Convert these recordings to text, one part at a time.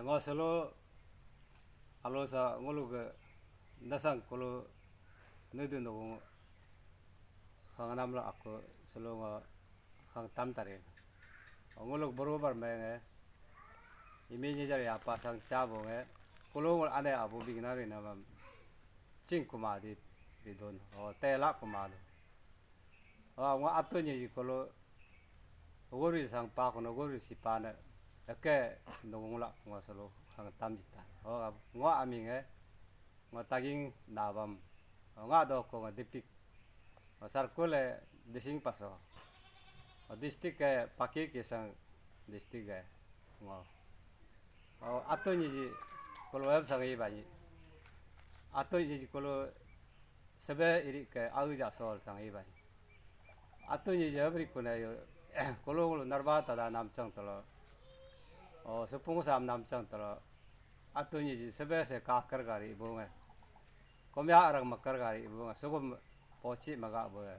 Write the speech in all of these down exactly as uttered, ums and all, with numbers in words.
Ngo selo alo sa ngulu ke dasang kulu nudu nugu hang namla aku selo ngo hang tam tari. Ngulu baru bar menge imi nyejar ya pasang cabu nge kulu ngul ane abu bing nari namam cing kuma di bidun o tela kuma du. O ngo atu nyeji kulu guri sang pa kuno guri si pa ne eke nungula ngo selo hang tam jita. O ngo aming e ngo taging nabam. O nga do ko ngo dipik. O sarkule dising paso. O district ke paki ke sang district ke ngo. O atu nyeji kulu web sang i bani. Atu nyeji kulu sebe iri ke au ja sol sang i bani. Atu nyeji abri kune yo kulu ngulu narba tada namchang tolo. O sepung sam namchang tolo. Atu nyeji sebe se kakar gari bunga. Komya arang makar gari bunga sugum pochi maga bunga.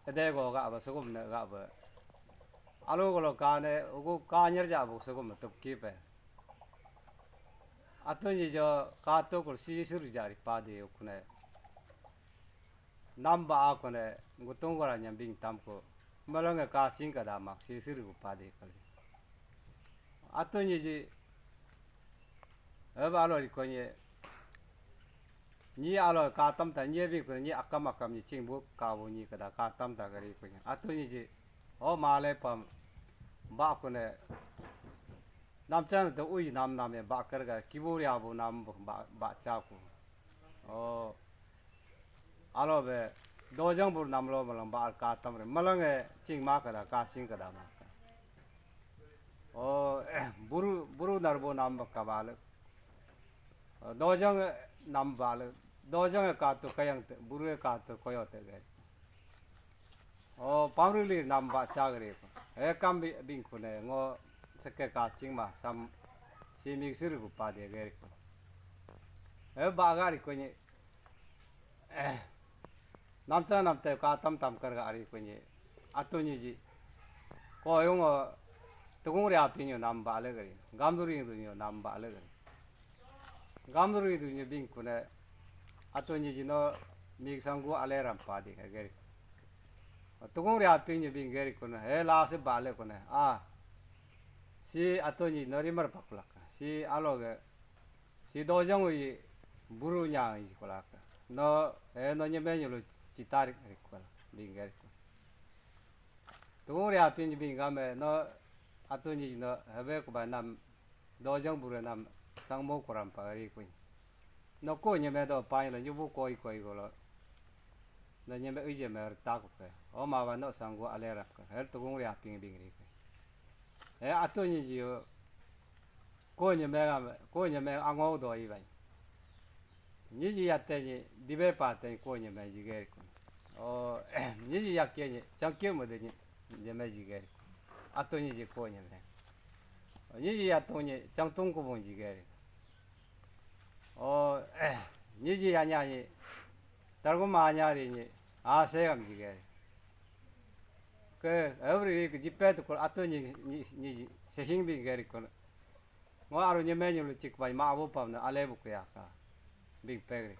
Ede go ga ba sugum ne ga ba. Alu golo kane ugu kanyar ja bu sugum tup kipe. Atu nyejo kato kul si suri jari padi ukune. Namba akune gutung gora nyambing tamku. Malonge kaching kadama si suri gu padi kali. Atu nyeji eba alo rikonye. Nyi alo katam ta nyi bi ku nyi akam akam nyi ching bu ka bu nyi kada katam ta gari ku nyi. Atu nyi ji. O male pam ba ku ne. Nam chan to ui nam nam ye ba kar ga kibu ya bu nam ba ba cha ku. O alo be dojang bur nam lo malang ba katam re malang e ching ma kada ka sing kada ma. O buru buru narbo nam ba kabal. Dojang nam bal, dojang katu kayang te, buru katu koyo te gai. O pamrili nam ba chagri ko. E kam bing kune ngo seke kaching ma sam si mixer ku pa de gari ko. E ba gari ko ni. Namcha namte ka tam tam kar gari ko ni. Atu ni ji. Ko yung o tugung ri api nyu nam ba le gari. Gamduri nyu nam ba le gari. Gamduri du nyi bing kune atu nyi jino mik sanggu ale rampa di geri. Tugung ria ping nyi bing geri kune he la se bale kune a si atu nyi no rimar pakulak si alo ge si dojang ui buru nyang ji kulak no he no nyeme nyulu citarik rik kulak bing geri kune. Tugung ria ping nyi bing game no atu nyi jino hebe kuba nam Dojang buru nam sangmo kuram pagari kui. No ko nyeme do pai lo nyubu koi koi golo. No nyeme uje me ta ku pe. O ma wa no sanggu ale rap ka. Hel tugung ri aping bing ri kui. E atu nyi ji yo. Ko nyeme ko nyeme ango do i bai. Nyi ji ya te nyi dibe pa te ko nyeme ji ge kun. O nyi ji ya ke nyi chang ke mo de nyi nyeme ji ge. Atu nyi ji ko nyeme. Nyi ji ya tung nyi chang tung ku bung ji gari. O nyi ji ya nya nyi targu ma nya ri nyi a se gam ji gari. Ke every week ji pe tu kul atu nyi nyi nyi ji se hing bi gari kul. Ngo aru nyi me nyi lu chik bai ma abu pam na ale bu ku ya ka. Bing pe gari.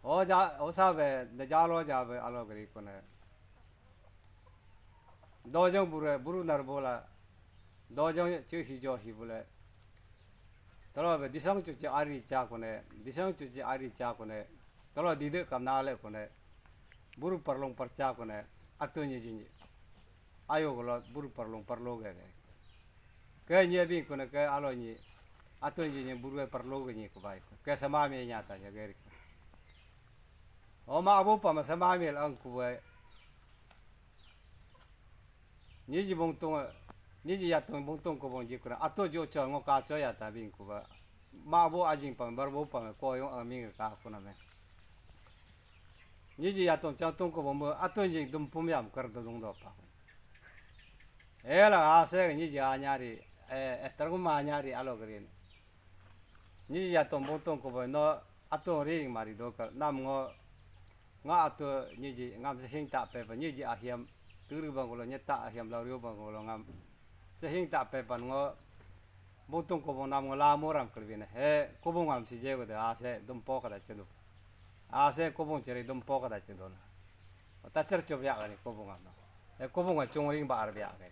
O ja o sa be de ja lo ja be alo gari kul ne. Dojang buru buru nar bola dojang chu hi jo hi bule. Talo be disang chu chi ari cha kone disang chu chi ari cha kone talo dide kam na le kone buru parlong par cha kone atu nyi jin ayo golo buru parlong parlo ge ge ke nyi bing kone ke alo nyi atu nyi nyi buru parlo ge nyi ku bai ke sama me nya ta ya ge ri. O ma abu pa ma sama me ang ku bai. Nyi ji bungtung nyi ji yatung bungtung ko bung ji kuna ato jo cho ngo ka cho ya ta bing ku ba ma bo ajing pa bar bo pa ko yong aming ka kuna me. Nyi ji yatung chang tung ko bung ato ji dum pum yam kar do dung do pa. Ela ase nyi ji anyari e etar gu ma anyari alo grin. Nyi ji yatung bungtung ko bo no ato ring mari do ka nam ngo Nga atu nyi ji ngam sehing tak pe pan nyi ji ahiam turu bang ulo nyeta ahiam lau riu bang ulo ngam sehing tak pe pan ngo Buntung kubung nam ngo lamu ram kelbine. He kubung am si je gede ase dumpo kada cedu. Ase kubung ceri dumpo kada cedu. Tacer cob ya kani kubung am. He kubung a cungring ba ar biak kani.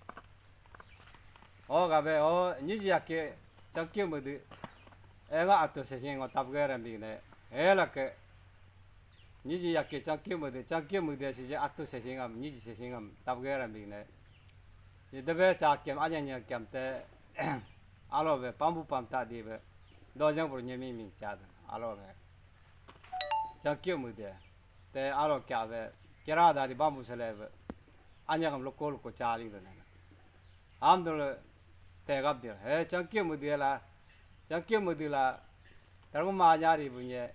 O gabe o nyiji yake cangkyu mede. Enga atu sehing ngo tabge rambing ne. He lake nyiji yake cangkyu mede, cangkyu mede si je atu sehing am, nyiji sehing am tabge rambing ne. Ye debe cha kem anya nya kem te alo be pambu pam ta di be dojang bur nyemi ming cha alo be. Cangkyu mede. Te alo kya be kera da di bambu sele be anya kam loko loko cha ling de ne. Am dul te gap di. He cangkyu mede la, cangkyu mede la tarmu ma nya ri bunye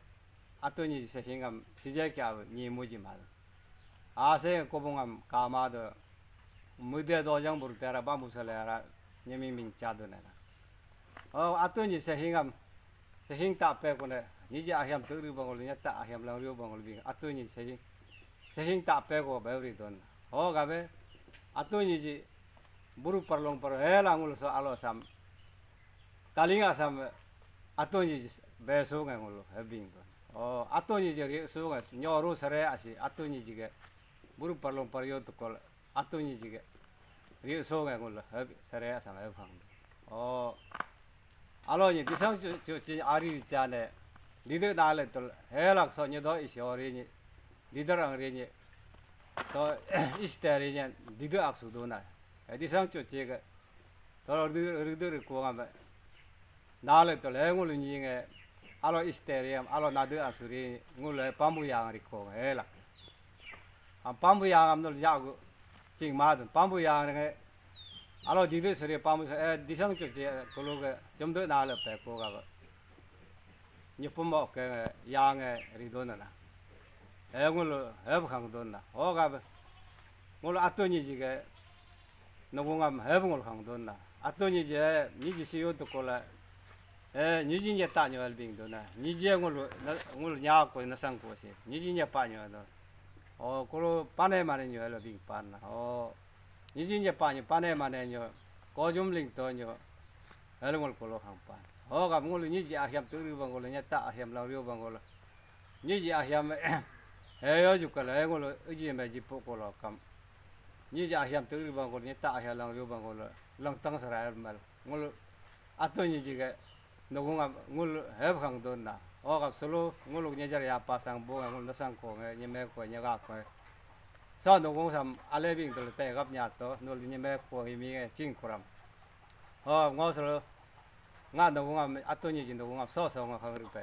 atu nyi sehing am si je kya be nyi muji ma. Ase kubung am kama do mude dojang bur tera bambu sele ra nyemi ming cha do ne. O atu nyi sehing am sehing ta pe ko ne nyiji ahiam tu ri bangol nya ta ahiam lang ri bangol bing atu nyi sehing sehing ta pe ko be ri don. O gabe atu nyiji buru parlong par he la ngul so alo sam taling asam atu nyiji be so ngai ngul he bing don. O atu nyiji ri so ngai nyoru sare asi atu nyiji ge buru parlong par yo tukol atu nyiji ge ri so ngai ngul he sare asam he phang. O alo nyi disang chu chu chi ari cha ne dide na le tul he lak so nyi do isi ori nyi didar ang ri nyi so iste ri nyi dide ak su do na. He disang chu chi ge tolo ri ri ri ko ngam na le tul he ngul nyi nge alo iste ri am alo na de ak su ri ngul he pambu yang ri ko he lak. Am pambu yang am nul jagu ching ma dun pambu yang nge alo dide suri pambu eh disang chu chi kulu ge jum de na le pe ko ga ba. Nyi pum mo ke yang e ri don na. E ngul heb khang don na. Ho ga ba. Ngul atu nyiji ge nugungam heb ngul khang don na. Atu nyiji nyiji si yo to ko la. E nyiji nya ta nyo el bing don na. Nyiji ngul ngul nya ko na sang ko si. Nyiji nya pa nyo don. O kulu pane mane nyo el bing pan na. O nyiji nya pa nyo pane mane nyo. Ko jum ling to nyo. Helungul kolo hangpan. Ho kam ngulu nyiji ahiam tu ri bangolo nyata ahiam lang rio bangolo. Nyiji ahiam he yo jukala he ngulu uji me jipu kolo kam. Nyiji ahiam tu ri bangolo nyata ahiam lang rio bangolo. Lang tang sarai mal. Ngulu atu nyiji ke nugungam ngulu heb khang don na. Ho kam sulu ngulu nyejar ya pasang bo ngulu nasang ko nge nyeme ko nyaga ko. So nugung sam ale bing dul te gap nya to nul nyeme ko himi nge ching kuram. Ho ngo sulu nga nugungam atu nyiji nugungam so so nga khang ri pe.